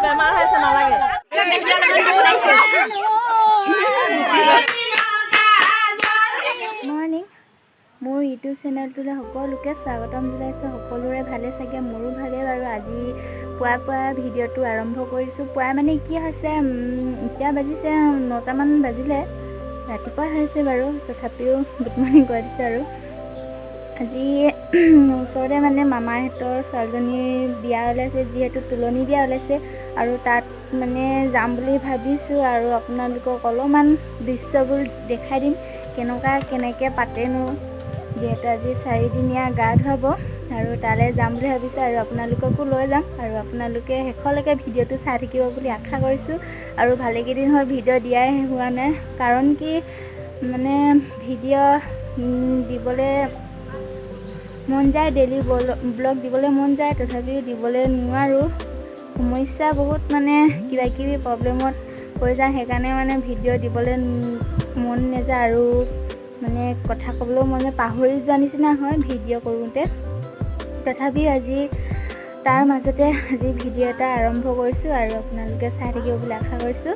বেমাৰ হৈ আছে, নালাগে। মৰ্ণিং, মোৰ ইউটিউব চেনেলটোলৈ সকলোকে স্বাগতম জনাইছোঁ। সকলোৰে ভালে চাগে, মোৰো ভালে বাৰু। আজি পুৱা পুৱা ভিডিঅ'টো আৰম্ভ কৰিছোঁ। পুৱা মানে কি হৈছে, এতিয়া বাজিছে 9টামান বাজিলে, ৰাতিপুৱা হৈছে বাৰু, তথাপিও গুড মৰ্ণিং কৈ দিছোঁ। আৰু আজি ওচৰতে মানে মামাহঁতৰ ছোৱালীজনীৰ বিয়া ওলাইছে, যিহেতু তোলনি বিয়া ওলাইছে, আৰু তাত মানে যাম বুলি ভাবিছোঁ। আৰু আপোনালোকক অলপমান দৃশ্যবোৰ দেখাই দিম, কেনেকুৱা কেনেকৈ পাতেনো, যিহেতু আজি চাৰিদিনীয়া গা ধুৱাব আৰু তালৈ যাম বুলি ভাবিছোঁ আৰু আপোনালোককো লৈ যাম। আৰু আপোনালোকে শেষলৈকে ভিডিঅ'টো চাই থাকিব বুলি আশা কৰিছোঁ। আৰু ভালেকেইদিন হ'ল ভিডিঅ' দিয়াই হোৱা নাই, কাৰণ কি মানে ভিডিঅ' দিবলৈ মন যায়, ডেইলি ব্লগ দিবলৈ মন যায়, তথাপিও দিবলৈ নোৱাৰোঁ। সমস্যা বহুত, মানে কিবা কিবি প্ৰব্লেমত হৈ যায়, সেইকাৰণে মানে ভিডিঅ' দিবলৈ মন নাযায় আৰু মানে কথা ক'বলৈও মন যায়, পাহৰি যোৱা নিচিনা হয় ভিডিঅ' কৰোঁতে। তথাপি আজি তাৰ মাজতে আজি ভিডিঅ' এটা আৰম্ভ কৰিছোঁ আৰু আপোনালোকে চাই থাকিব বুলি আশা কৰিছোঁ।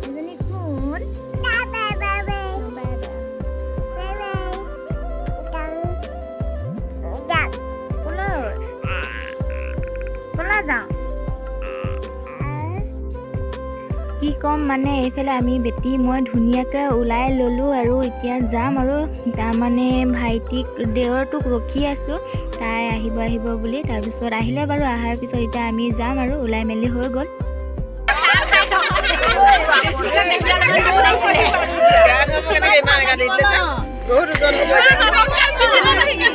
এজনী কোন? Bye bye. ক'লৈ ক'লৈ যাওঁ? কি ক'ম মানে, এইফালে আমি বেটি মই ধুনীয়াকৈ ওলাই ল'লোঁ আৰু এতিয়া যাম। আৰু তাৰমানে ভাইটিক, দেৱৰটোক ৰখি আছোঁ, তাই আহিব আহিব বুলি। তাৰপিছত আহিলে বাৰু, অহাৰ পিছত এতিয়া আমি যাম আৰু ওলাই মেলি হৈ গ'ল। গা ধুৱাব কেনেকে ইমান এগাল দি দিলে চা। বহুত ওজন হ'ব এতিয়া। দি ল'লে ইমান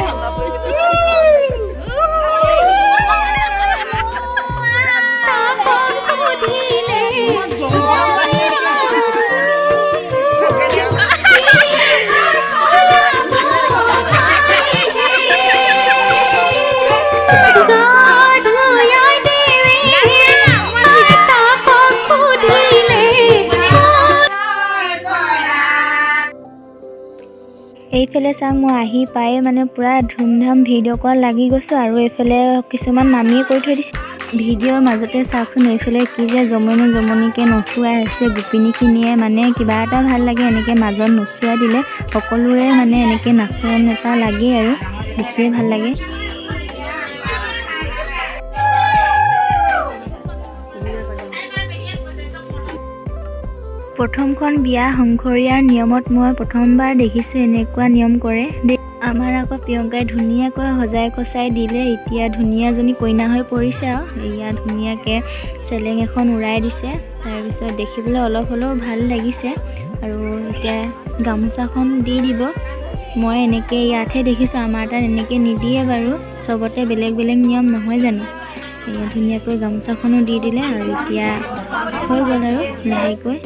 ঠাণ্ডা পৰিছে। এইফালে চাওক, মই আহি পায়ে মানে পূৰা ধুমধাম ভিডিঅ' কৰা লাগি গৈছোঁ। আৰু এইফালে কিছুমান মামীয়ে কৰি থৈ দিছে ভিডিঅ'ৰ মাজতে। চাওকচোন, এইফালে কি যে জমনি জমনিকৈ নচুৱাই আছে গোপিনীখিনিয়ে। মানে কিবা এটা ভাল লাগে এনেকৈ মাজত নচুৱাই দিলে, সকলোৰে মানে এনেকৈ নাচন এটা লাগেই আৰু দেখিয়ে ভাল লাগে। প্ৰথমখন বিয়া শংকৰীয়াৰ নিয়মত মই প্ৰথমবাৰ দেখিছোঁ এনেকুৱা নিয়ম কৰে দেই। আমাৰ আকৌ প্ৰিয়ংকাই ধুনীয়াকৈ সজাই কচাই দিলে, এতিয়া ধুনীয়াজনী কইনা হৈ পৰিছে। আৰু এয়া ধুনীয়াকৈ চেলেং এখন উৰাই দিছে, তাৰপিছত দেখিবলৈ অলপ হ'লেও ভাল লাগিছে। আৰু এতিয়া গামোচাখন দি দিব। মই এনেকৈ ইয়াতহে দেখিছোঁ, আমাৰ তাত এনেকৈ নিদিয়ে বাৰু, চবতে বেলেগ বেলেগ নিয়ম নহয় জানো? এয়া ধুনীয়াকৈ গামোচাখনো দি দিলে আৰু এতিয়া হৈ গ'ল আৰু লাহেকৈ।